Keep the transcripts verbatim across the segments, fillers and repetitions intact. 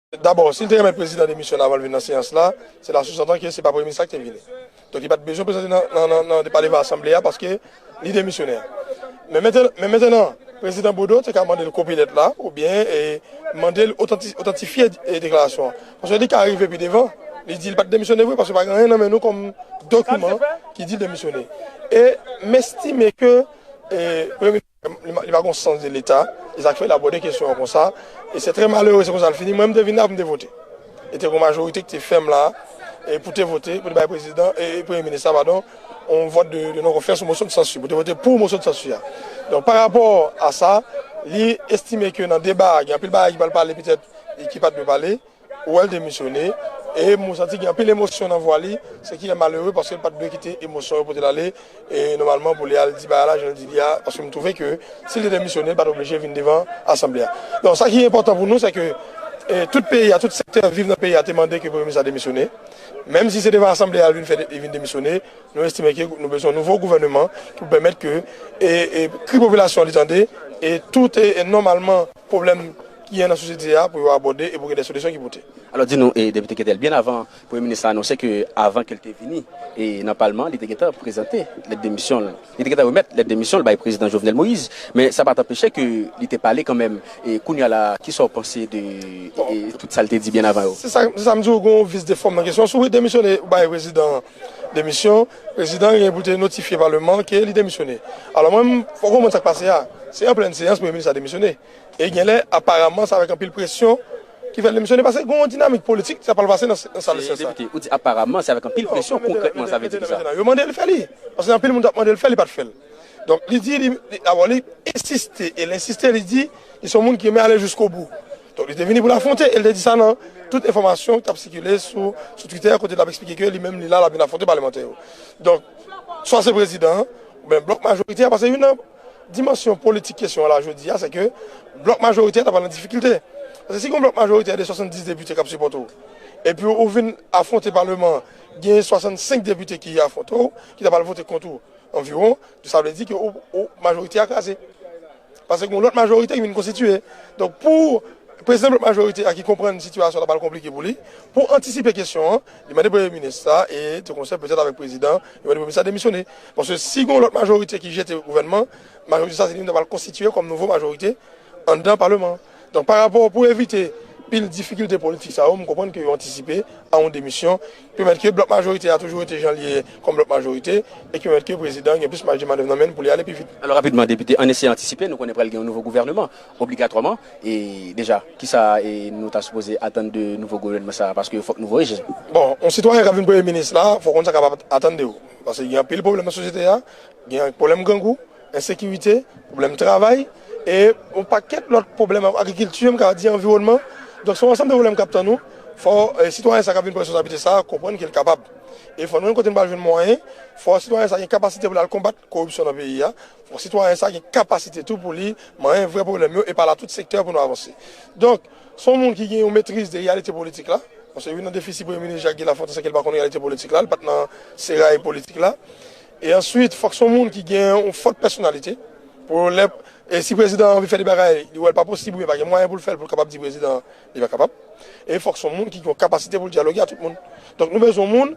Dabò, si l te renmen prezidan demisyone avan l vin nan seyans la, se la sou santan ke se pa premye minis la ki te vini. Donk, li pa t bezwen prezante nan, nan, nan, nan depa devan asanble a paske li demisyone. Men mentnan, men mentnan, prezidan Bodeau te ka mande l kopi lèt la oubyen e, mande l otanti, otantifye e, deklarasyon an. Paske li ka rive pi devan, li di l pa t demisyone vre paske pa gen anyen nan men nou kòm dokiman ki di l demisyone. E m estime ke e, premye li, li pa gon sans de leta, e sa k fè l abòde kesyon an konsa. E se trè malere, se konsa l fini. Mwen, m te vin la pou m te vote. E te gon majorite ki te fèm la, e pou te vote, pou te bay prezidan, e premye minis la, padon, yon vòt de, de non konfyans, yon mosyon de sansi, pou te vote pou mosyon de sansi a. Donk, pa rapò a sa, li estime ke nan deba a, gen anpil bagay ki pral pale petèt, e ki pa t dwe pale, ou wè l demisyone, e m santi gen anpil emosyon nan vwa li, se ki malere paske l pa t dwe kite emosyon yo pote l ale, e nòmalman pou li al di bagay la, jan l di li a, paske m twouve ke si l te demisyone, l pa t oblije vin devan asanble a. Donk, sa ki enpòtan pou nou, se ke e, tout peyi a, tout sektè viv nan peyi a te mande ke premye minis la demisyone. Menm si se devan asanble a l vin fè, li vin demisyone, nou estime ke nou bezwen yon nouvo gouvèneman ki pou pèmèt ke e, e, kri popilasyon an li tande, e tout e, e nòmalman pwoblèm ki gen nan sosyete a pou yo abòde e pou gen de solisyon ki pote. Alò, di nou, e, Depite Ketel, byen avan Premye Minis la anonse ke avan ke l te vini e nan Palman, li te gentan prezante lèt demisyon l. Li te gentan remèt lèt demisyon l bay Prezidan Jovenel Moïse, men sa pa t anpeche ke li te pale kanmenm. E kounye a la, kisa w panse de e, e tout sa l te di byen avan yo? Se sa, se sa m di w, gen yon vis de fòm nan kesyon. Si w demisyone, ou bay prezidan demisyon, prezidan gen pou l te notifye Palman ke li demisyone. Alò, mwen, fò w konprann sa k pase a. Se an plèn seyans, Premye Minis la demisyone. E gen lè, aparaman, se avèk anpil presyon ki fè l demisyone, paske gen yon dinamik politik ki ta pral pase nan, nan sal de seyans la. Depite, ou di aparaman, se avèk anpil presyon, konkrètman, sa vle di ki sa? Yo mande l fè li. Paske anpil moun t ap mande l fè, li pa t fè l. Donk, li di, li, li, dabò, li ensiste, e l ensiste, li di, li se yon moun ki renmen ale jiskobou. Donk, li te vini pou l afwonte, e l te di sa nan tout enfòmasyon ki t ap sikile sou, sou Twitter, kote l ap eksplike ke li menm, li la, l ap vin afwonte palmantè yo. Donk, swa se prezidan an, oubyen blòk majoritè a, paske youn nan dimansyon politik kesyon an la jodi a, se ke blòk majoritè a ta pral nan difikilte. Paske si gen yon blòk majoritè de swasanndis depite k ap sipòte w, epi ou vin afwonte Palman an, gen swasannsenk depite ki afwonte w, ki ta pral vote kont ou anviwon, sa vle di ke ou, ou majorite a kraze. Paske gen yon lòt majorite ki vin konstitiye. Donk, pou prezidan blòk majorite a ki konprann sitiyasyon an ta pral konplike pou li, pou antisipe kesyon an, li mande premye minis sa, e de konsèy petèt avèk prezidan, li mande premye minis la demisyone. Paske si gen yon lòt majorite ki jete gouvènman, majorite sa se li menm ta pral konstitiye kòm nouvo majorite anndan Palman an. Donk, pa rapò pou evite pil difikilte politik sa yo, m konprann ke yo antisipe a yon demisyon, pèmèt ke blòk majorite a toujou rete jan l ye kòm blòk majorite, e ki pèmèt ke prezidan gen plis maj de manèv nan men l pou li ale pi vit. Alò, rapidman, Depite, an eseye antisipe, nou konnen pral gen yon nouvo gouvèneman, obligatwaman, e deja, kisa e nou ta sipoze atann de nouvo gouvèneman sa a, paske fòk nou voye je. Bon, yon sitwayen k ap vin premye minis la, fòk w konn sa k ap atann de ou. Paske gen anpil pwoblèm nan sosyete a, gen pwoblèm grangou, ensekirite, pwoblèm travay, e yon pakèt lòt pwoblèm, agrikilti, m ka di anviwònman. Donk, se yon ansanm de pwoblèm k ap tann nou. Fò e, sitwayen sa k ap vin pran responsablite sa a konprann ke l kapab. E fò nou menm kote n pral jwenn mwayen, fò sitwayen sa gen kapasite pou l al konbat koripsyon nan peyi a. Fò sitwayen sa gen kapasite tou pou li manyen vrè pwoblèm yo e pale a tout sektè pou nou avanse. Donk, se yon moun ki gen yon metriz de reyalite politik la. Paske youn nan defisi Premye Minis Jacques Guy Lafontant, se ke l pa konn reyalite politik la, li pa t nan seray politik la. E answit, fòk se yon moun ki gen yon fòt pèsonalite. Pou lè, e si prezidan an anvi fè de bagay, li wè l pa posib oubyen pa gen mwayen pou l fè l, pou l kapab di prezidan an li pa kapab. E fòk se yon moun ki gen yon kapasite pou l dyaloge a tout moun. Donk, nou bezwen yon moun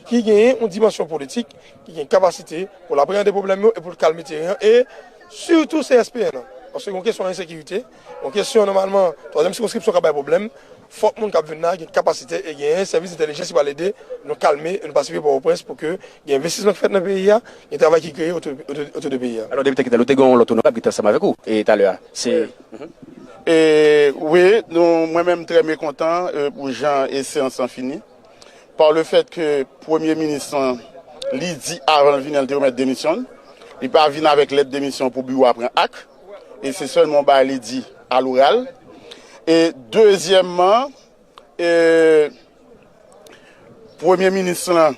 ki genyen yon dimansyon politik, ki gen kapasite pou l apreyande pwoblèm yo e pou l kalme teren an. E sitou se S P N an. Paske gen yon kesyon ensekirite, yon kesyon nòmalman, twazyèm sikonskripsyon ka bay pwoblèm. Fòk moun k ap vin la gen kapasite e gen sèvis entèlijans ki pral ede nou kalme e nou pasifye Pòtoprens pou ke gen envestisman ki fèt nan peyi a, gen travay ki kreye otou, otou, otou de peyi a. Alò, Depite Ketel, ou te gen yon lòt onorab ki te ansanm avèk ou e talè a. Se... Mhm. E, wi, nou, mwen menm trè mekontan e, pou jan e seyans lan fini. Par le fait que Premye Minis lan, li di avan l vini an, li te remèt demisyon l. Li pa vin avèk lèt demisyon pou biwo a pran ak. E se sèlman yon bagay li di aloral. E dezyèmman, e, Premye Minis lan,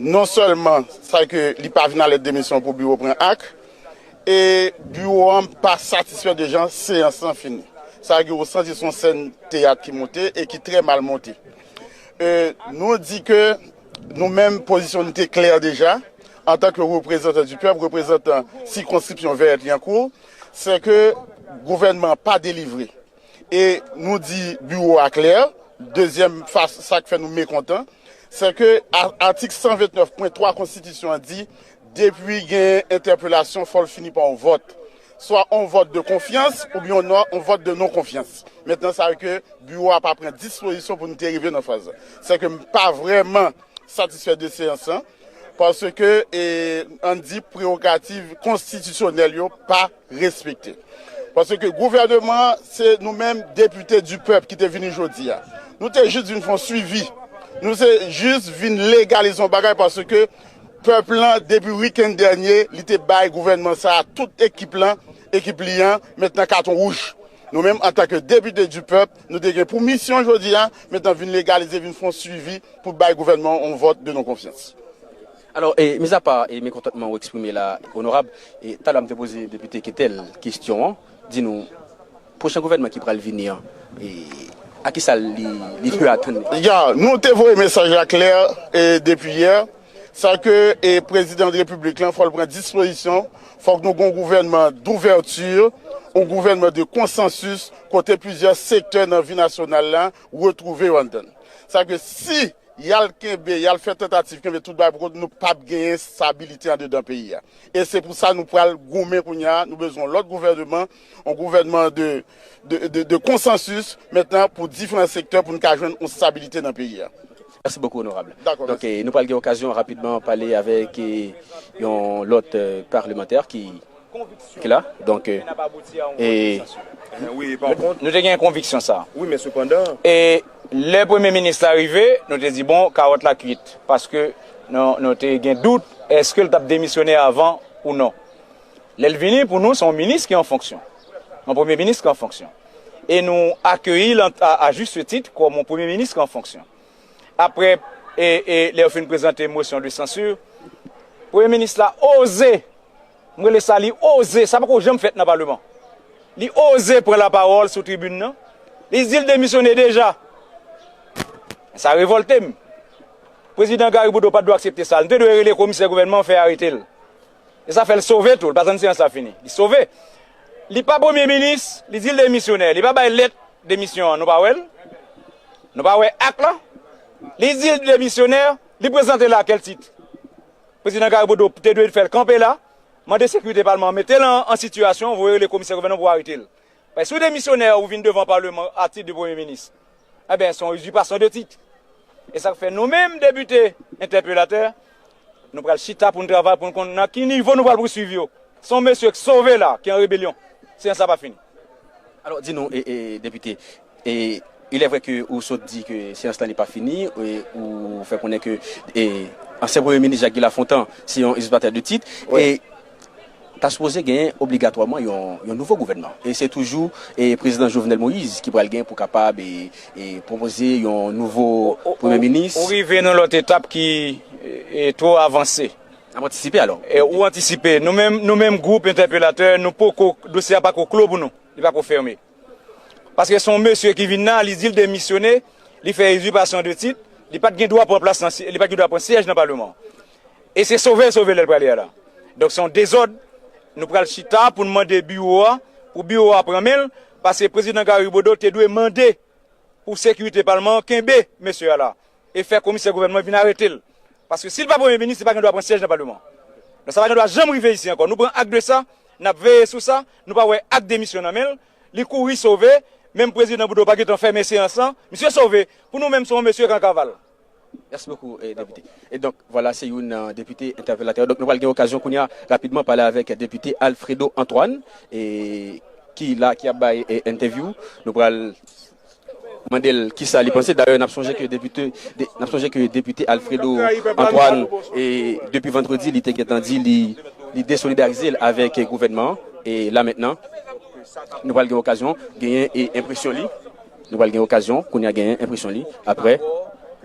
non sèlman sa ke li pa vin a lèt demisyon pou biwo pran ak, e biwo an pa satisfè de jan seyans lan fini. Sa ke ou santi se yon sèn teyat ki monte e ki trè mal monte. E nou di ke nou menm, pozisyon nou te klè deja, antanke reprezantan di pèp, reprezantan sikonskripsyon Vèyèt Lyankou, se ke gouvènman an pa delivre. E nou di biwo a klè, dezyèm fas, sa k fè nou mekontan, se ke a- atik san vennèf pwen twa konstitisyon an di, depi gen entèpelasyon, fò l fini pa yon vòt. Swa yon vòt de konfyans oubyen yon non- yon vòt de non konfyans. Mentnan, sa vle ke biwo a pa pran dispozisyon pou nou te rive nan faz la. Se ke m pa vrèman satisfè de seyans lan, paske, e, ann di, prerogativ konstitisyonèl yo pa respekte. Paske gouvènman an, se nou menm, depite di pèp, ki te vini jodi a. Nou te jis vin fè yon swivi. Nou se jis vin legalize yon bagay, paske pèp lan, depi wikenn dènye, li te bay gouvènman sa a, tout ekip lan, ekip li an, mentnan katon wouj. Nou menm, antanke depite di pèp, nou te gen pou misyon jodi a, mentnan vin legalize, vin fè yon swivi pou bay gouvènman an yon vòt de non konfyans. Alò, e, mizapa e, mekontantman ou eksprime la, onorab, e, talè a m te poze depite Ketel kesyon an, di nou, pwochen gouvènman ki pral vini an, e, a kisa li, li dwe atann li? Ya, nou te voye mesaj la klè e, depi yè. Sa ke e, prezidan repiblik lan, fò l pran dispozisyon, fòk nou gen yon gouvènman douvèti, yon gouvènman de konsansis, kote plizyè sektè nan vi nasyonal la retwouve yo anndan l. Sa ke si y al kenbe, y al fè tantativ kenbe tout bagay pou kont, nou p ap genyen stabilite andedan peyi a. E se pou sa nou pral goumen kounye a, nou bezwen yon lòt gouvènman, yon gouvènman de, de, de, de konsansis mentnan pou diferan sektè pou nou ka jwenn yon stabilite nan peyi a. Mèsi bokou, onorab. Dakò, Donk, e, nou pral gen okazyon rapidman pale avèk e, yon lòt e, palmantè ki, ki la. Donk, e, e, Nou te gen konviksyon sa. Wi, men sepandan. E lè premye minis la rive, nou te di, bon, kawòt la kuit. Paske nou, nou te gen dout, èske l t ap demisyone avan ou non. Lè l vini, pou nou, se yon minis ki an fonksyon. Yon premye minis ki an fonksyon. E nou akeyi l a, a, a juste titre kòm yon premye minis ki an fonksyon. Apre, e, e, lè yo fin prezante motion de censure, premye minis la oze, m rele sa li oze, sa poko janm fèt nan paleman. Li oze pran lapawòl sou tribin nan. Li di l demisyone deja. Sa revòlte m. Prezidan Garry Bodeau pa t dwe aksepte sa. Nou te dwe rele komisè gouvènman an fè arete l. E sa fè l sove tou, l pa tann seyans la fini. Li sove. Li pa premye minis, li di l demisyonè. Li pa bay lèt demisyon an, nou pa wè l? Nou pa wè ak la? Li di l demisyonè, li prezante l a kèl tit? Prezidan Garry Bodeau te dwe fè l kanpe la, mande sekirite palman an mete l an, an sitiyasyon, voye rele komisè gouvènman pou arete l. Paske si w demisyonè, ou vin devan paleman a tit de premye minis, enben, se yon izipasyon de tit. E sa k fè nou menm, depite entèpelatè, nou pral chita pou n travay, pou n konn nan ki nivo nou pral pouswiv yo. Se yon mesye k sove la, ki an rebelyon. Seyans la pa fini. Alò, di nou, e, e, depite, e, il est vrai que ou sot di ke seyans lan li pa fini, e, ou fè konnen ke e, ansyen premye minis Jacques Guy Lafontant se yon izipatè de tit, e ta sipoze genyen obligatwaman yon, yon nouvo gouvènman. E se toujou e, prezidan Jovenel Moïse ki pral gen pou kapab e, e, pwopoze yon nouvo premye minis. Ou rive nan lòt etap ki e, e, twò avanse. N ap antisipe alò. E, ou antisipe. Nou menm, nou menm gwoup entèpelatè, nou poko, dosye a pako klo pou nou. Li pako fèmen. Paske se yon mesye ki vin la, li di l demisyone, li fè izipasyon de tit, li pa t gen dwa pran plas nan, li pa t gen dwa pran syèj nan paleman. E se sove l sove lè l prale a la. Donk se yon dezòd, nou pral chita pou n mande biwo a, pou biwo a pran men l, paske prezidan Garry Bodeau te dwe mande pou sekirite palman an kenbe mesye a la e fè komisè gouvènman vin arete l. Paske si l pa premye minis, li pa gen dwa pran syèj nan paleman. Donk sa pa gen dwa janm rive isi ankò. Nou pran ak de sa, n ap veye sou sa, nou pa wè ak demisyon nan men l, li kouri sove, menm prezidan Bodeau pa gentan fèmen seyans lan, misye sove. Pou nou menm, se yon mesye k an kaval. Mèsi bokou, e, depite. E donk, vwala, se youn nan depite entèpelatè. Donk, nou pral gen okazyon kounye a rapidman pale avèk depite Alfredo Antoine, e, ki la, ki ap bay e, entèvyou. Nou pral mande l kisa li panse. Dayè, n ap sonje ke depite, de, n ap sonje ke depite Alfredo Antoine, e, depi vandredi, li te gentan di li, li desolidarize l avèk gouvènman an. E la mentnan, nou pral gen okazyon genyen e, enpresyon li. Nou pral gen okazyon kounye a genyen enpresyon li apre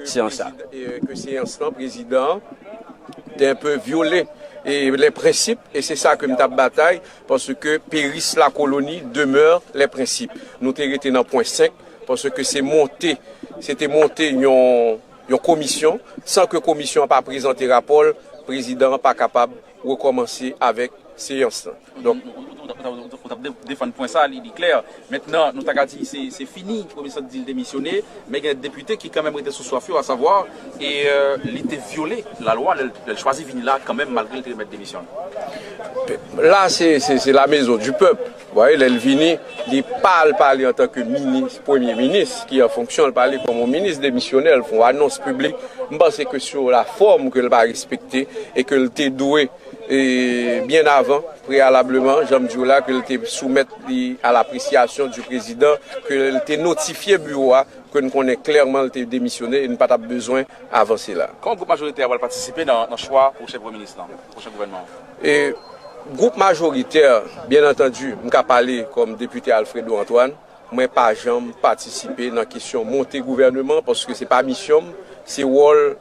seyans sa. Ke seyans lan, prezidan an te enpe vyole e, les principes, e se sa ke m t ap batay, paske péris la colonie demeure les principes. Nou te rete nan pwen senk, paske se monte, se te monte yon, yon komisyon, san ke komisyon an pa prezante rapò l, prezidan an pa kapab rekòmanse avèk seyans lan. Donk, ou, ou, ou, ou, ou, ou t ap de-, defann pwen sa, li, li klè. Mentnan, nou ta ka di se, se fini, premye minis lan di l demisyone, men gen depite ki kanmenm rete sou swaf yo, asavwa, e, euh, li te vyole lalwa, lè l, lè l chwazi vini la kanmenm, malgre l te remèt demisyon l. La, se, se, se la maison du peuple. Vous voyez, lè l vini, li pa al pale antanke minis, premye minis, ki an fonksyon, l pale kòm yon minis demisyonè, l fè yon anons piblik. M panse ke sou la fòm ke l pa respekte e ke l te dwe, e, byen avan, preyalableman, jan m di w la, ke l te soumèt li a lapresyasyon di prezidan, ke l te notifye biwo a, ke n konnen klèman l te demisyone e n pa t ap bezwen avanse la. Kòman gwoup majoritè a pral patisipe nan, nan chwa pwochen premye minis lan, pwochen gouvènman an? E gwoup majoritè, byen antandi, m ka pale kòm depite Alfredo Antoine, mwen pa janm patisipe nan kesyon monte gouvèneman, paske se pa misyon m, se wòl,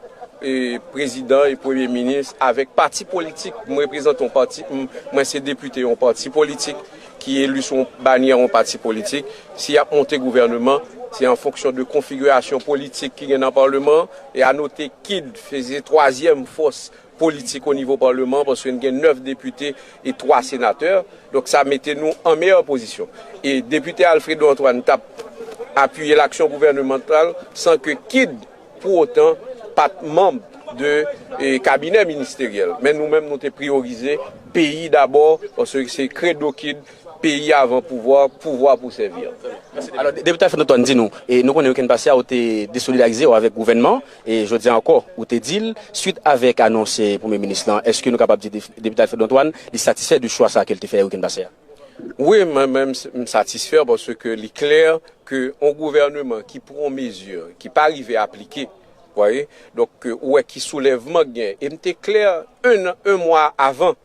e, prezidan e premye minis avèk pati politik. M reprezante yon pati, m, mwen se depite yon pati politik ki eli sou yon banyè yon pati politik. Si y ap monte gouvèneman, se an fonksyon de konfigirasyon politik ki gen nan palman an. E a note, kid se twazyèm fòs politik o nivo palman an, paske n gen nèf depite e twa senatè. Donk, sa mete nou an meyè pozisyon. E depite Alfredo Antoine t ap apiye laksyon gouvènemantal san ke kid, pou otan, pa t manm de, e, kabinè ministeryèl. Men nou menm, nou te priyorize peyi dabò, paske se kredo kid, peyi avan pouvwa, pouvwa pou sèvi. Alò, de-, depite Alfred Antoine di nou, e nou konnen wikenn pase a, ou te desolidarize w avèk gouvènman, e jodi a ankò, ou te di l, swit avèk anons, e, premye minis lan, èske nou kapab di dep-, depite Alfred Antoine, li satisfè de chwa sa ke l te fè wikenn pase a? Wi, mwen menm, m satisfè paske li klè ke yon gouvèneman ki pran yon mezi ki pa rive aplike, w voyez, donk, ke ou wè ki soulèvman k gen. E m te klè, en, en mwa avan,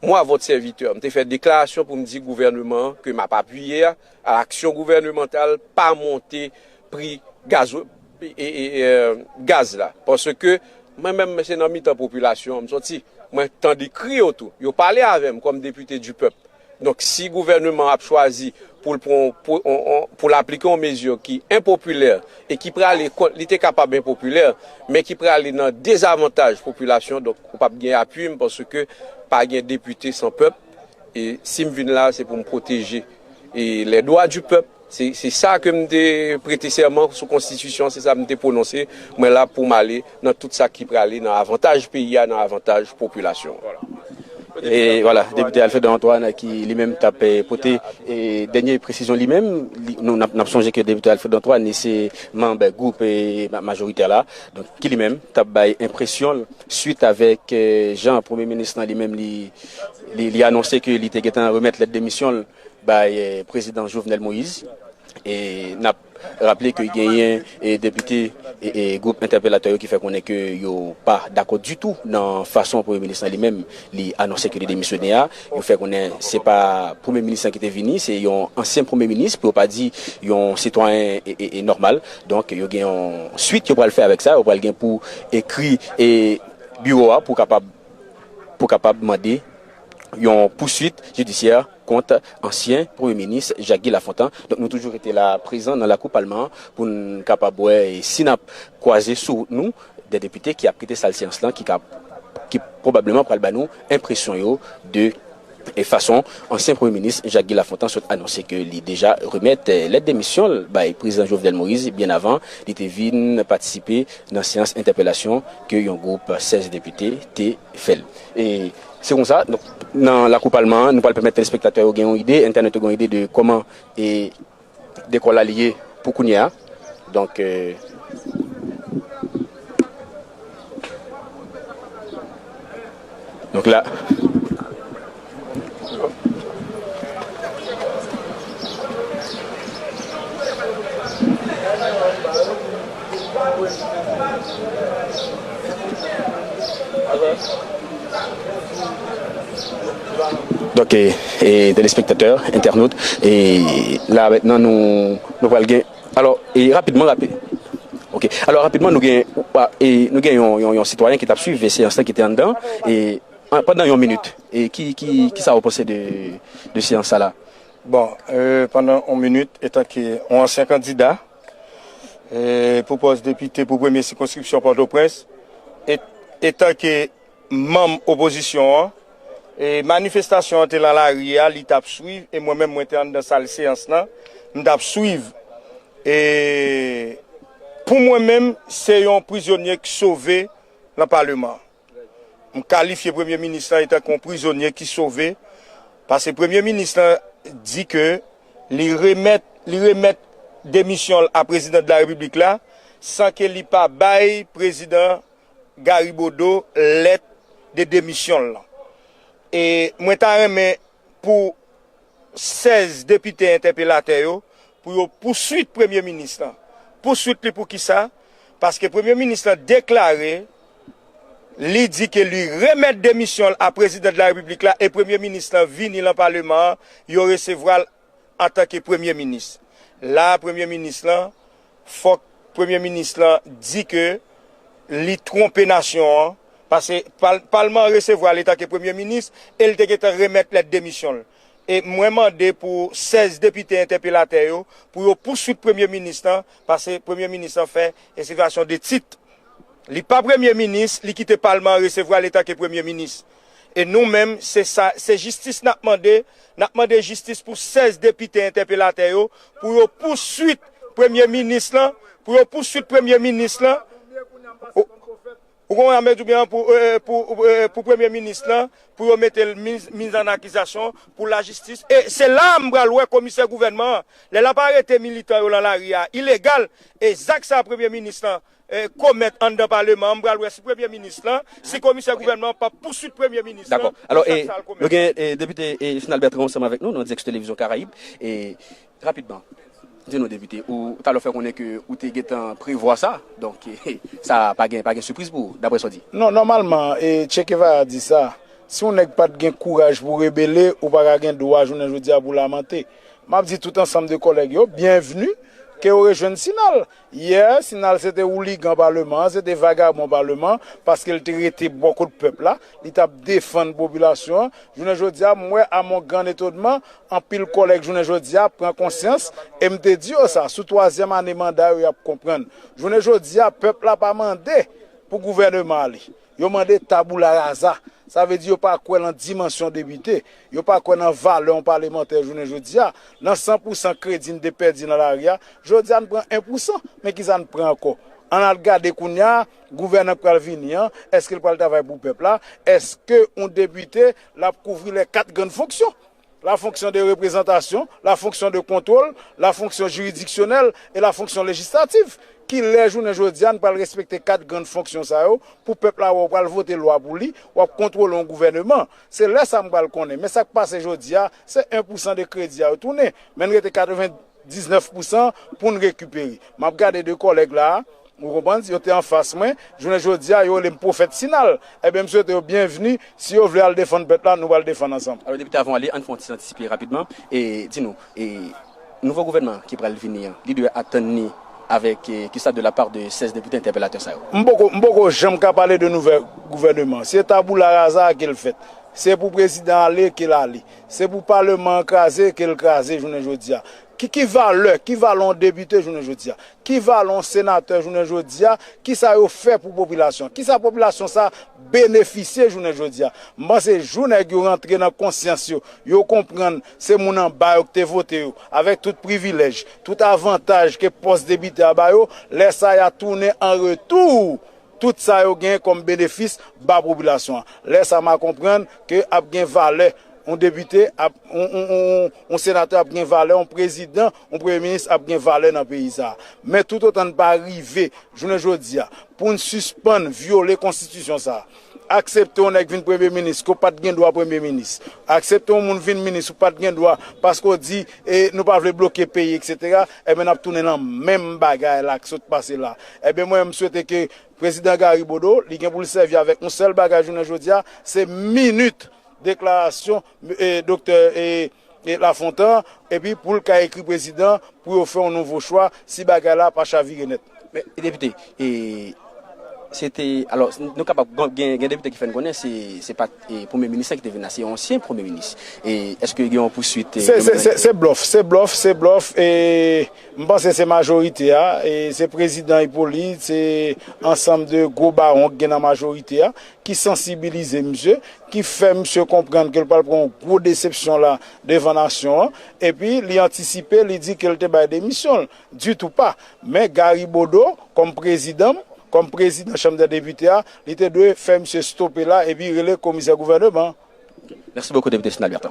mwa vòt sèvitè, m te fè deklarasyon pou m di gouvèneman an ke m ap apiye a, a aksyon gouvènemantal, pa monte pri gazo-, e, e, e, e, gaz la. Paske mwen menm, se nan mitan popilasyon an m soti. Mwen tande kri yo tou. Yo pale avè m kòm depite du peuple. Donk, si gouvèneman an ap chwazi pou l pran, pou, on, on, pou l aplike yon mezi ki enpopilè e ki prale kont, li te kapab enpopilè, men ki prale nan dezavantaj popilasyon, donk, ou p ap gen apui m paske pa gen depite san pèp. E si m vin la, se pou m pwoteje, e, les droits du peuple. Se, se sa ke m te prete sèman sou konstitisyon, se sa m te pwononse. Mwen la pou m ale nan tout sa ki prale nan avantaj peyi a, nan avantaj popilasyon an. E vwala, depite Alfred Antoine ki li menm t ap, eh, pote, eh, dènye presizyon li menm, li, nou n ap, n ap sonje ke depite Alfred Antoine li se manm gwoup, eh, ma-, majoritè la, donk ki li menm t ap bay enpresyon l swit avèk, eh, jan premye minis lan li menm li, li, li anonse ke li te gentan remèt lèt demisyon l bay, eh, prezidan Jovenel Moïse. E n ap raple ke genyen, e, depite, e, e, gwoup entèpelatè yo ki fè konnen ke yo pa dakò ditou nan fason premye minis lan li menm li anonse ke li demisyone a. Yo fè konnen se pa premye minis lan ki te vini, se yon ansyen premye minis, pou yo pa di yon sitwayen, e, e, e, nòmal. Donk, yo gen yon swit yo pral fè avèk sa, yo pral gen pou ekri, e, biwo a pou kapab, pou kapab mande yon pouswit jidisyè kont ansyen premye minis Jacques Guy Lafontant. Donk, nou toujou rete la prezan nan lakou palman an pou n kapab wè si n ap kwaze sou wout nou de depite ki ap kite sal seyans lan, ki ka, ki pwobableman pral ba nou enpresyon yo de, e, fason ansyen premye minis Jacques Guy Lafontant sot anonse ke li deja remèt, eh, lèt demisyon l bay prezidan Jovenel Moïse byen avan li te vin patisipe nan seyans entèpelasyon ke yon gwoup sèz depite te fè l. E se konsa, donk, nan lakou palman an, nou pral pèmèt telespektatè yo gen yon ide, entènot yo gen yon ide de kòman, e, dekò la li ye pou kounye a. Donk, eh, donk la. Donk, e, e, telespektatè, entènot, e la mentnan nou, nou pral gen, alò, e rapidman, rapi-, ok. Alò, rapidman, nou gen, e, nou gen yon, yon, yon sitwayen ki t ap swiv seyans lan ki te anndan, e, an, pandan yon minit, e ki, ki, kisa w panse de, de seyans sa la? Bon, e, pandan yon minit, etanke yon ansyen kandida, e, pou pòs depite pou premye sikonskripsyon Pòtoprens, e, etanke manm opozisyon an, E manifestasyon an te lan lari a, li t ap swiv, e mwen menm, mwen te anndan sal seyans lan, m t ap swiv. E pou mwen menm, se yon prizonye ki sove lan paleman an. M kalifye premye minis lan etanke yon prizonye ki sove, paske premye minis lan di ke li remèt, li remèt demisyon l a prezidan de la repiblik la, san ke li pa bay prezidan Gary Bodeau lèt de demisyon l lan. E mwen ta renmen pou sèz depite entèpelatè yo pou yo pouswit premye minis lan. Pouswit li pou kisa? Paske premye minis lan deklare, li di ke li remèt demisyon l a prezidan de la repiblik la, e premye minis lan vini lan paleman an, yo resevwa l antanke premye minis. La a, premye minis lan, fòk premye minis lan di ke li twonpe nasyon an, paske pal-, palman an resevwa l etanke premye minis, e l te gentan remèt lèt demisyon l. E mwen mande pou sèz depite entèpelatè yo, pou yo pouswit premye minis lan, paske premye minis lan fè ensilyasyon de tit. Li pa premye minis, li kite palman an resevwa l etanke premye minis. E nou menm, se sa, se jistis n ap mande. N ap mande jistis pou sèz depite entèpelatè yo, pou yo pouswit premye minis lan, pou yo pouswit premye minis lan. Ou, ou konprann sa m vle di w byen, pou, e, pou, e, pou premye minis lan, pou yo mete l miz, miz an akizasyon pou lajistis. E se la a m pral wè komisè gouvènman an. Lè l ap arete militan yo lan lari a, ilegal. E zak sa a premye minis lan, e, komèt anndan paleman an, m pral wè si premye minis lan, si komisè gouvènman an p ap pouswit premye minis lan pou zak sa a l komèt. Dakò. Alò, e, nou gen, e, depite, e, Sinal Bertrand ansanm avèk nou, nan dirèk sou Televizyon Karayib. E, rapidman, di nou, depite, ou, talè w fè konnen ke ou te gentan prevwa sa, donk, e, sa pa gen, pa gen sipriz pou ou, daprè sa w di. Non, nòmalman, e, Che Guevara di sa, si yon nèg pa t gen kouraj pou rebele, ou pa ka gen dwa, jounen jodi a, pou w lamante. M ap di tout ansanm de kòlèg yo, byenvni, ke yo rejwenn Sinal. Yè, Sinal se te ouligan paleman an, se te vagabon paleman, paske l te rete bò kot pèp la, li t ap defann popilasyon an. Jounen jodi a, m wè, à mon grand étonnement, anpil kòlèg jounen jodi a pran konsyans, e m te di yo sa, sou twazyèm ane manda yo, y ap konprann. Jounen jodi a, pèp la pa mande pou gouvèneman ale. Yo mande tabula rasa. Sa vle di yo pa kwè nan dimansyon depite. Yo pa kwè nan valè yon palemantè jounen jodi a. Nan san pou san kredi n te pèdi nan lari a, jodi a n pran en pou san. Men kisa n pran ankò? Ann al gade kounye a, gouvènan k pral vini an, èske l pral travay pou pèp la? Èske yon depite, l ap kouvri les quatre grandes fonctions? La fonction de représentation, la fonction de contrôle, la fonction juridictionnelle et la fonction législative. Kilè jounen jodi a n pral respekte kat grann fonksyon sa yo pou pèp la wè w pral vote lwa pou li, w ap kontwole yon gouvèneman? Se lè sa m pral konnen. Men sa k pase jodi a, se en pou san de kredi a yo tounen. Men n rete katrevendiznèf pou san pou n rekipere. M ap gade de kòlèg la a, ou konprann, yo te anfas mwen, jounen jodi a, yo rele m pwofèt Sinal. Ebyen, m swete yo byenvni, si yo vle al defann pèp la, nou pral defann ansanm. Alò, depite, avan w ale, ann fè yon ti antisipe rapidman, e di nou, e nouvo gouvènman ki pral vini an, li dwe atann li avèk, e, kisa de la part de sèz depite entèpelatè sa yo? M poko, m poko janm ka pale de nouvè gouvèneman. Se tabula rasa a ke l fèt. Se pou prezidan ale ke l ale. Se pou paleman an kraze ke l kraze jounen jodi a. Ki, ki valè, ki valè yon depite jounen jodi a? Ki valè yon senatè jounen jodi a? Kisa yo fè pou popilasyon? Kisa popilasyon sa benefisye jounen jodi a? M panse jou nèg yo rantre nan konsyans yo, yo konprann se moun anba yo ki te vote yo, avèk tout privilèj, tout avantaj ke pòs depite a ba yo, lè sa a y a tounen an retou tout sa yo genyen kòm benefis ba popilasyon an. Lè sa a, m a konprann ke ap gen valè, yon depite, ap, yon, yon, yon, yon senatè ap gen valè, yon prezidan, yon premye minis ap gen valè nan peyi sa a. Men toutotan n pa rive, jounen jodi a, pou n sispann vyole konstitisyon sa a, aksepte yon nèg vin premye minis, ke w pa t gen dwa premye minis, aksepte yon moun vin minis, ou pa t gen dwa, paske w di, e, nou pa vle bloke peyi, etsetera, ebyen, n ap tounen nan menm bagay la k sot pase la. Ebyen, mwen, m swete ke Prezidan Gary Bodeau, li gen pou l sèvi avèk yon sèl bagay jounen jodi a, se minit deklarasyon, e, doktè, e, e, Lafontan, epi pou l ka ekri prezidan pou yo fè yon nouvo chwa si bagay la pa chavire nèt. Men, depite, e, Se te, alò, nou kapab gen, gen depite ki fè n konnen se, se pa t, e, premye minis la ki te vin la, se yon ansyen premye minis. E èske gen yon pouswit, e, Se, se, se, se blòf, se blòf, se blòf. E m panse se majorite a, e se prezidan Ipolit, se ansanm de gwo bawon ki gen nan majorite a, ki sansibilize misye, ki fè misye konprann ke l pral pran yon gwo desepsyon la devan nasyon an, epi li antisipe, li di ke l te bay demisyon l. Ditou pa. Men Gary Bodeau, kòm prezidan m, kòm prezidan Chanm dè Depite a, li te dwe fè misye stope la epi rele komisè gouvèneman. Mèsi bokou, depite Sinalbert.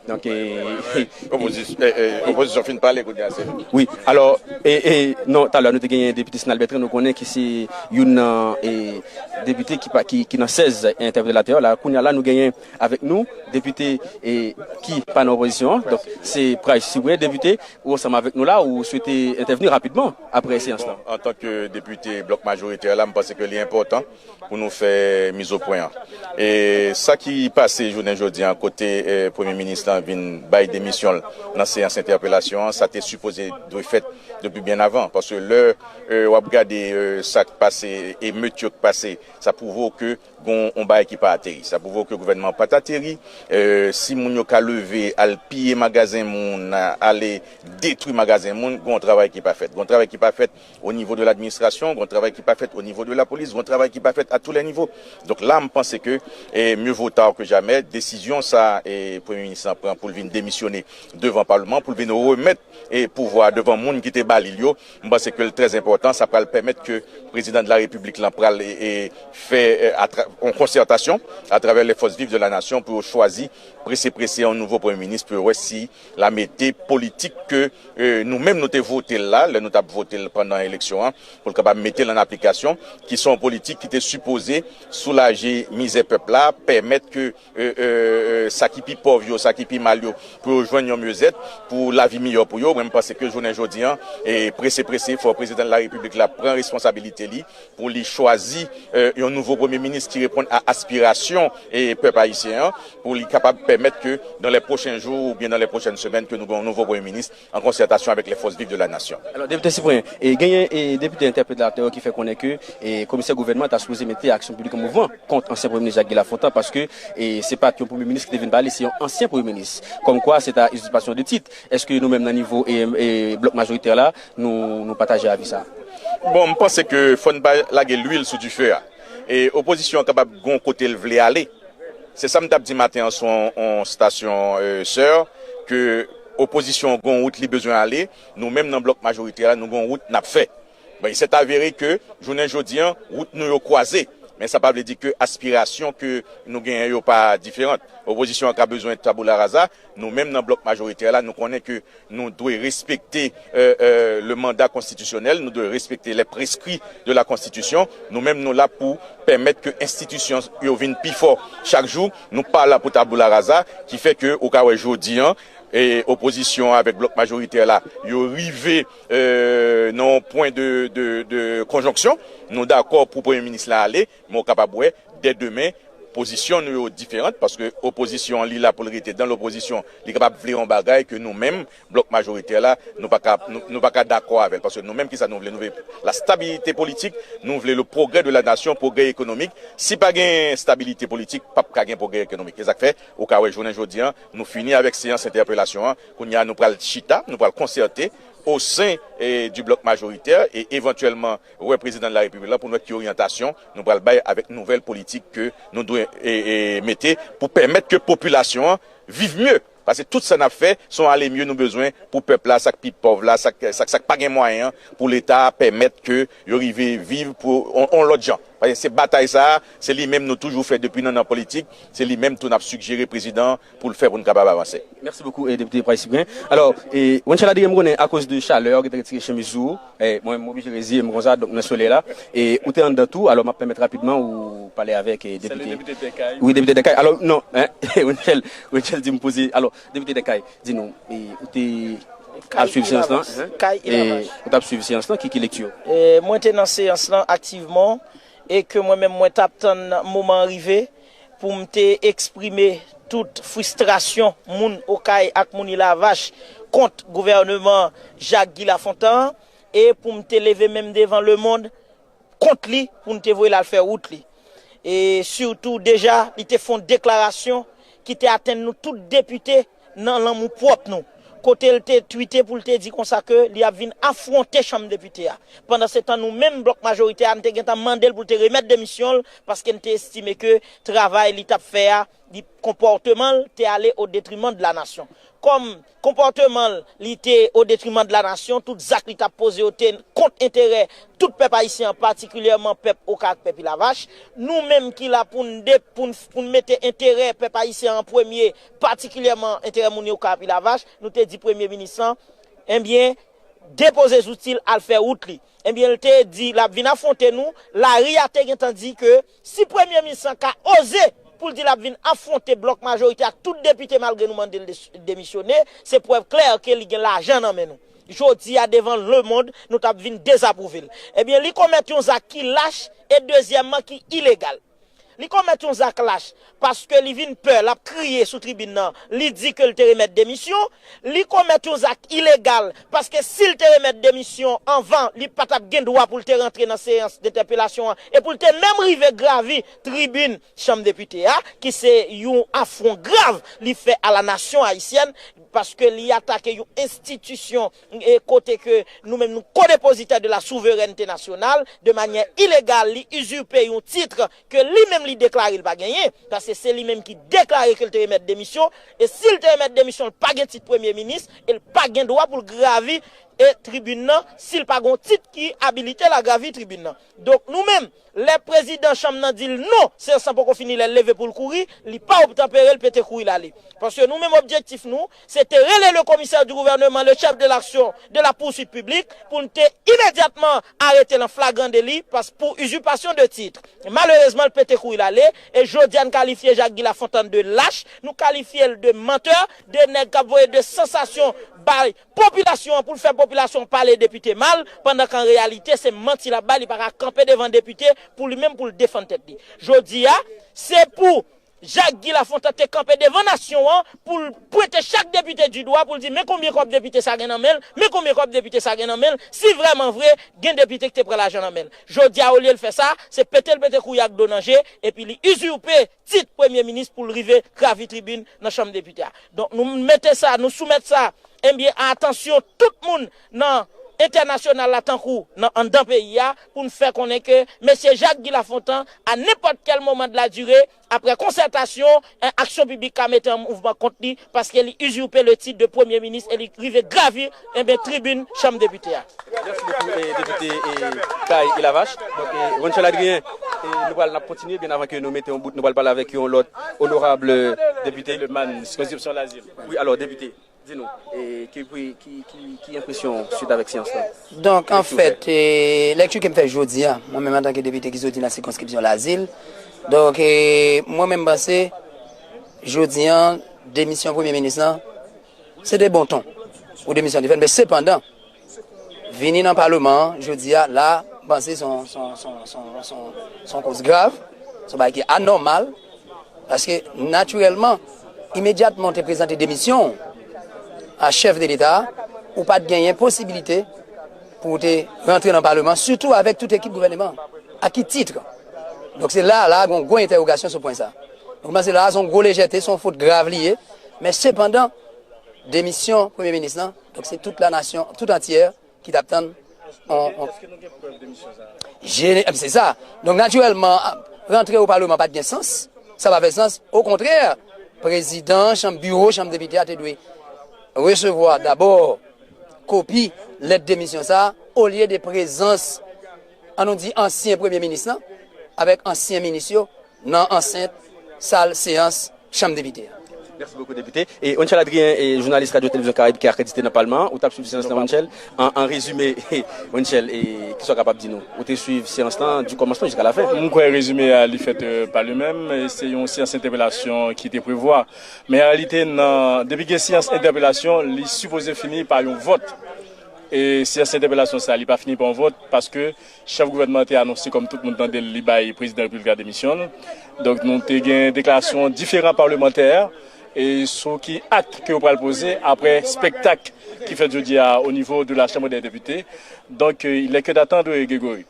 Donk, e, Opozis-, e, e, opozisyon fin pale, kounye a se. Wi, alò, e, e, non, talè nou te genyen depite Sinalbert, nou konnen ki se youn nan, e, depite ki, pa, ki, ki nan sèz entèpelatè la. Kounye a la, nou genyen avèk nou depite, e, ki pa nan opozisyon an. Donk, se Price Cyprien, depite, ou ansanm avèk nou la, ou swete entèvni rapidman apre seyans la. Bon, antanke depite blòk majoritè la, m panse ke li enpòtan pou nou fè mizopwen an. E sa ki pase jounen jodi an, kote, e, premye minis lan vin bay demisyon l nan seyans entèpelasyon an, sa te sipoze dwe fèt depi byen avan. Paske lè, e, w ap gade, e, sa k pase, emet yo k pase, sa pwouve w ke gon yon bagay ki pa ateri. Sa pwouve w ke gouvènman an pa t ateri. E, si moun yo ka leve, al piye magazen moun, a-, ale detwi magazen moun, gon travay ki pa fèt. Gon travay ki pa fèt o nivo de ladministrasyon, gon travay ki pa fèt o nivo de lapolis, gon travay ki pa fèt à tous les niveaux. Donk la, m panse ke, e, mieux vaut tard que jamais, desizyon sa, e, premye minis lan pran pou l vin demisyone devan palman, pou l vin remèt, e, pouvwa a devan moun ki te ba li l yo, m panse ke l trè enpòtan, sa pral pèmèt ke prezidan de la repiblik lan pral, e, e, fè, e, atra-, yon konsètasyon atravè les forces vives de la nation pou yo chwazi prese prese yon nouvo premye minis pou yo wè si l a mete politik ke, e, nou menm nou te vote l la, lè nou t ap vote l pandan eleksyon an, pou l kapab mete l an aplikasyon, ki se yon politik ki te sipoze soulaje mizè pèp la, pèmèt ke, e, e, e, sa ki pi pòv yo, sa ki pi mal yo, pou yo jwenn yon myezèt, pou lavi miyò pou yo. Mwen, m panse ke jounen jodi an, e, prese prese, fò prezidan de la repiblik la pran responsabilite li, pou li chwazi, e, yon nouvo premye minis ki reponn a aspirasyon, e, pèp ayisyen an, pou li kapab pèmèt ke dans les prochains jours oubyen dans les prochaines semaines ke nou gen yon nouvo premye minis an konsètasyon avèk les forces vives de la nation. Alò, depite Cyprien, e genyen, e, depite entèpelatè yo ki fè konnen ke, e, komisè gouvènman an ta sipoze mete aksyon piblik an mouvman kont ansyen premye minis Jacques Guy Lafontant, paske, e, se pa t yon premye minis ki te vin pale, se yon ansyen premye minis. Kòmkwa se ta izipasyon de tit. Èske nou menm nan nivo, e, e, blòk majoritè la, nou, nou pataje avi sa? Bon, m panse ke fò n pa lage lwil sou dife a. E opozisyon an kapab gon kote l vle ale. Se sa m t ap di maten an sou yon, yon stasyon, e, sè, ke opozisyon an gon wout li bezwen ale, nou menm nan blòk majoritè la, nou gon wout n ap fè. Bon, il s'est avéré ke jounen jodi an, wout nou yo kwaze. Men sa pa vle di ke aspirasyon ke nou genyen yo pa diferan. Opozisyon an ka bezwen tabula rasa, nou menm nan blòk majoritè la, nou konnen ke nou dwe respekte, e, e, le mandat constitutionnel, nou dwe respekte les prescrits de la Constitution. Nou menm, nou la pou pèmèt ke enstitisyon yo vin pi fò chak jou. Nou pa la pou tabula rasa, ki fè ke ou ka wè jodi an, e, opozisyon an avèk blòk majoritè la, yo rive, e, nan yon pwen de, de, de konjonksyon. Nou dakò pou premye minis la ale, men ou kapab wè, dè demen, pozisyon nou yo diferan, paske opozisyon an, li la pou l rete dan lopozisyon, li kapab vle yon bagay ke nou menm, blòk majoritè la, nou pa ka, nou, nou pa ka dakò avè l, paske nou menm, kisa nou vle? Nou vle la stabilité politique, nou vle le progrès de la nation, progrès économique. Si pa gen stabilite politik, p ap ka gen progrès économique. Se sa k fè, ou ka wè, jounen jodi an, nou fini avèk seyans entèpelasyon an, kounye a, nou pral chita, nou pral konsète au sein, e, du bloc majoritaire, e evantyèlman, wè prezidan de la repiblik la pou nou wè ki oryantasyon nou pral bay avèk nouvèl politik ke nou dwe, e, e, mete pou pèmèt ke popilasyon an viv mye. Paske tout sa n ap fè, se yon ale mye nou bezwen pou pèp la, sa k pi pòv la, sa k, sa k, sa k pa gen mwayen an, pou Leta pèmèt ke yo rive viv pou on, on lòt jan. Paske se batay sa a, se li menm nou toujou fè depi nan, nan politik, se li menm tou n ap sigjere prezidan an pou l fè pou n kapab avanse. Mèsi bokou, e, depite Price Cyprien. Alò, e, Wenchel Adrien, m konnen akoz de chalè, ou gentan retire chemiz ou, e, mwen, m oblije reziye m konsa, donk nan solèy la. E, ou te anndan tou, alò m ap pèmèt rapidman ou pale avèk, e, depite. Wi, depite Dèkay. Alò, non, en, Wenchel, Wenchel di m poze. Alò, depite Dèkay, di nou, e, ou te ap swiv seyans lan, en? E, ou t ap swiv seyans lan, ki, ki lekti w? E, mwen te nan seyans lan aktivman, e ke mwen menm mwen t ap tann moman an rive pou m te eksprime tout fristrasyon moun Okay ak moun Ilavach kont gouvèneman Jacques Guy Lafontant an, e pou m te leve men m devan lemonn kont li pou n te voye l al fè wout li. E sitou, deja, li te fè yon deklarasyon ki te atenn nou tout depite nan lanmou pwòp nou. Kote l te twite pou l te di konsa ke li ap vin afwonte chanm depite a. Pandansetan, nou menm blòk majoritè a, n te gentan mande l pou l te remèt demisyon l, paske n te estime ke travay li t ap fè a, li, konpòteman l te ale au détriment de la nation. Kòm konpòteman l, li te au détriment de la nation, tout zak li t ap poze yo te kont enterè tout pèp ayisyen an, patikilyèman pèp Oka ak pèp Ilavach. Nou menm ki la pou n de-, pou n, pou n mete enterè pèp ayisyen an an premye, patikilyèman enterè moun Oka ak Ilavach, nou te di premye minis lan, ebyen, depoze zouti l, al fè wout li. Ebyen, l te di l ap vin afwonte nou. Lari a te gentan di ke si premye minis lan ka oze pou l di l ap vin afwonte blòk majorite ak tout depite malgre nou mande l de-, demisyone, se prèv klè ke li gen lajan nan men nou. Jodi a, devan lemonn, nou t ap vin dezapwouve l. Ebyen, li komèt yon zak ki lach e dezyèmman ki ilegal. Li komèt yon zak lach paske li vin pè, l ap kriye sou tribin nan, li di ke l te remèt demisyon. Li komèt yon zak ilegal paske si l te remèt demisyon anvan, li pa t ap gen dwa pou l te rantre nan seyans dentèpelasyon an e pou l te menm rive gravi tribin chanm depite a, ki se yon afwon grav li fè a la nasyon ayisyèn, paske li atake yon enstitisyon, e kote ke nou menm nou kodepozitè de la souverènte nasyonal de manyè ilegal, li izipe yon tit ke li menm li deklare l pa genyen, paske se li menm ki deklare ke l te remèt demisyon, e si l te remèt demisyon, l pa gen tit premye minis, e l pa gen dwa pou l gravi e tribin nan, si l pa gen yon tit ki abilite l a gravi tribin nan. Donk, nou menm, lè prezidan chanm nan di l non, seyans lan poko fini, lè l leve pou l kouri, li pa obtanpere, l pete kouri l ale. Paske nou menm, objektif nou, se te rele le commissaire du gouvernement, le chef de l'action, de la poursuite publique, pou n te imedyatman arete l an flagran deli, pas-, pou usurpation de titre. Malerezman, l pete kouri l ale, e jodi a n kalifye Jacques Guy Lafontant de lach, nou kalifye l de mantè, de nèg k ap voye de sansasyon bay popilasyon an pou l fè popilasyon an pale depite mal, pandan ke an reyalite se manti l ap bay, li pa ka kanpe devan depite pou li menm pou l defann tèt li. Jodi a, se pou Jacques Guy Lafontant te kanpe devan nasyon an pou l pwente chak depite di dwa, pou l di men konbyen kòb depite sa gen nan men l, men konbyen kòb depite sa gen nan men l, si vrèman vre gen depite ki te pran lajan nan men l. Jodi a, olye l fè sa, se pete l pete kouri ak do nan je, epi li izipe tit premye minis pou l rive gravi tribin nan chanm depite a. Donk, nou mete sa, nou soumèt sa, ebyen, a atansyon tout moun nan entènasyonal la, tankou nan anndan peyi a, pou n fè konnen ke mesye Jacques Guy Lafontant, a nenpòt kèl moman de la dire, aprè konsètasyon, en, aksyon piblik ka mete an mouvman kont li, paske li izipe le tit de premye minis e li rive gravi, ebyen, tribin chanm depite a. Mèsi bokou, eh, depite, eh, Kay Elavach. Donk, eh, Ronchel Adrien, eh, nou pral, n ap kontinye, byen avan ke nou mete yon bout, nou pral pale avèk yon lòt onorab, eh, depite. Lemann, sikonskripsyon Lazil. Wi, alò, depite, di nou, eh, ki, ki, ki, ki, ki enpresyon w suit avèk seyans lan? Donk, anfèt, eh, lèkti ke m fè jodi a, mwen menm antanke depite ki soti nan sikonskripsyon Lazil, donk, eh, mwen menm m panse, jodi a, demisyon premye minis lan, se de bon ton pou demisyon li fèt, men sepandan, vini nan Paleman an, jodi a, la, m panse se yon, se yon, se yon, se yon, se yon, se yon koz grav, se yon bagay ki anòmal, paske, natirèlman, imedyatman w te prezante demisyon w a chèf de Leta, ou pa t genyen posibilite pou w te rantre nan Paleman, sitou avèk tout ekip gouvèneman an. A ki tit? Donk, se la, la, gen yon gwo entèwogasyon sou pwen sa. Donk, m panse la, se yon gwo lejète, se yon fot grav li ye, men sepandan, demisyon premye minis lan, donk, se tout la nasyon, tout antyè, ki t ap tann on, on... Èske nou gen prèv demisyon sa a? Jene-, se sa. Donk, natirèlman, rantre o Paleman pa t gen sans. Sa pa fè sans. Okontrè, prezidan chanm, biwo chanm depite a te dwe resevwa dabò kopi lèt demisyon sa a, olye de prezans, an nou di, ansyen premye minis lan, avèk ansyen minis yo, nan ansent sal seyans chanm depite a. Mèsi bokou, depite. E Ronchel Adrien, e jounalis Radyo Televizyon Karayib ki akredite nan Palman an, ou t ap swiv seyans lan, Ronchel? An, an rezime, Ronchel, e kisa w kapab di nou? Ou te swiv seyans lan di kòmansman jiska lafen? M kwè rezime a, li fèt, euh, pa li menm. E se yon seyans entèpelasyon ki te prevwa. Men an reyalite, nan, depi gen seyans entèpelasyon, li sipoze fini pa yon vòt. E seyans entèpelasyon sa, li pa fini pa yon vòt, paske chèf gouvènman an te anonse, kòm tout moun tande l, li bay prezidan repiblik la demisyon l. Donk, nou te gen deklarasyon diferan palmantè, e sou ki akt ke yo pral poze apre spektak ki fèt jodi a o nivo de la Chambre des Députés. Donk, euh, il est que d'attendre, Grégory.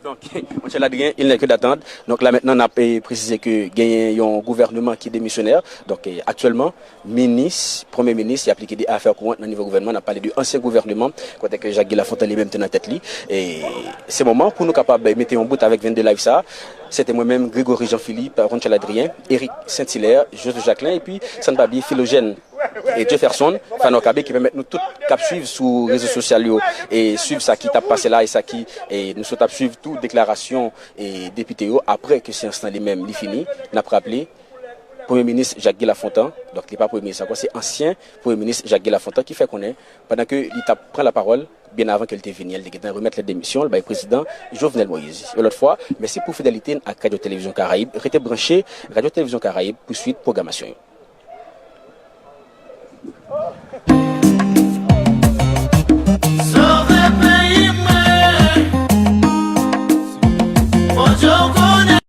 Donk, monchè Ladrien, il n'est que d'attendre. Donk la mentnan, n ap eh, presize ke genyen yon gouvènman ki demisyonè. Donk, eh, aktyèlman, minis, premye minis, y ap li ki de afè kouran nan nivo gouvènman. N ap pale de ansyen gouvènman, kote ke Jacques Guy Lafontant li menm te nan tèt li. E se moman pou nou kapab mete yon bout avèk vennde live sa. Se te mwen menm, Gregory Jean Philippe, Ronchel Adrien, Eric Saint-Hilaire, Josué Jacquelin, epi san n pa bliye Philogène e Jefferson Fanor Kabe ki pèmèt nou tout k ap swiv sou rezo sosyal yo e swiv sa ki t ap pase la e sa ki e nou sot ap swiv tou deklarasyon e depite yo apre ke seyans lan li menm li fini. N ap raple, Premye Minis Jacques Guy Lafontant, donk li pa Premye Minis ankò, se ansyen Premye Minis Jacques Guy Lafontant ki fè konnen, pandan ke li t ap pran lapawòl, byen avan ke l te vini an, li te gentan remèt lèt demisyon l bay Prezidan Jovenel Moïse. Yon lòt fwa, mèsi pou fidelite n ak Radyo Televizyon Karayib. Rete branche Radyo Televizyon Karayib pou swit pwogramasyon yo.